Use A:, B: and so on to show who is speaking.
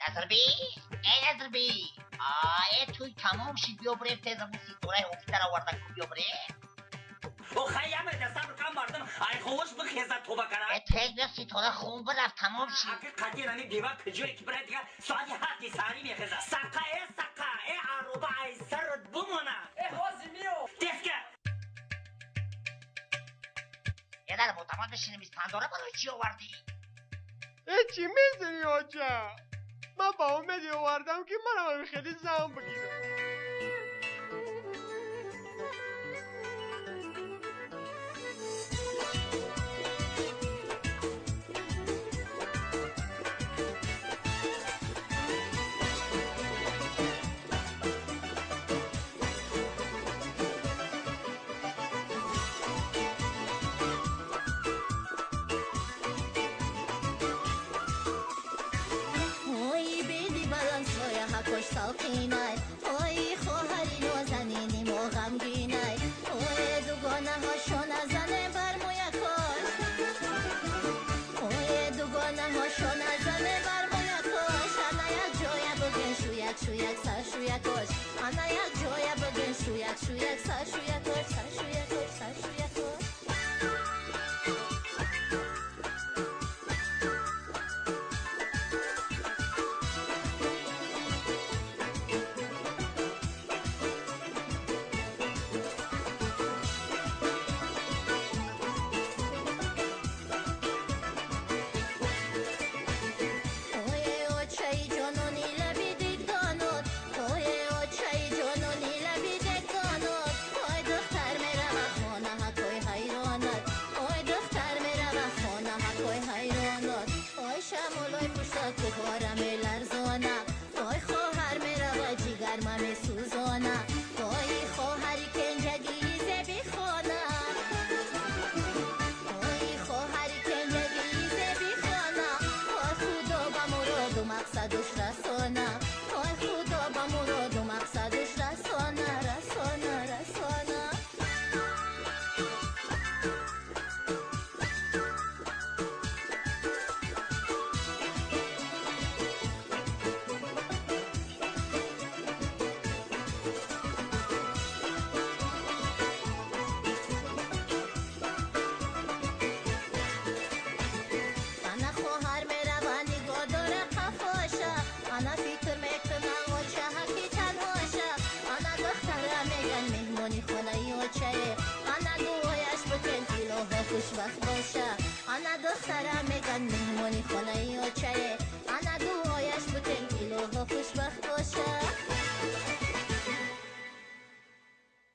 A: Назарби, эй Назарби, э туй тамом шид, биё бирем тез аму ситораи ҳофизаро оварда ку, биё бирем.
B: Охай, яма сабр кан, мардум ай ховош бихеза, тоба кара.
A: Э, тез биё, ситора хун бирафт, тамом шид.
B: Аки қадир ами бева куҷое ки бирад, дига соати 7-и саҳарӣ мехеза. Сақа, э сақа, э ароба ай сарат бумона.
C: Э, ҳозир миё.
B: Тезка.
A: Э, дар ботамон бишинем, испандора барои чӣ овардӣ?
D: Э, чӣ мезанӣ, оча? Ман ба умеде овардам, ки манам хеле зан бигирам.
E: Ой, беди баланд сояҳа кош салқинай.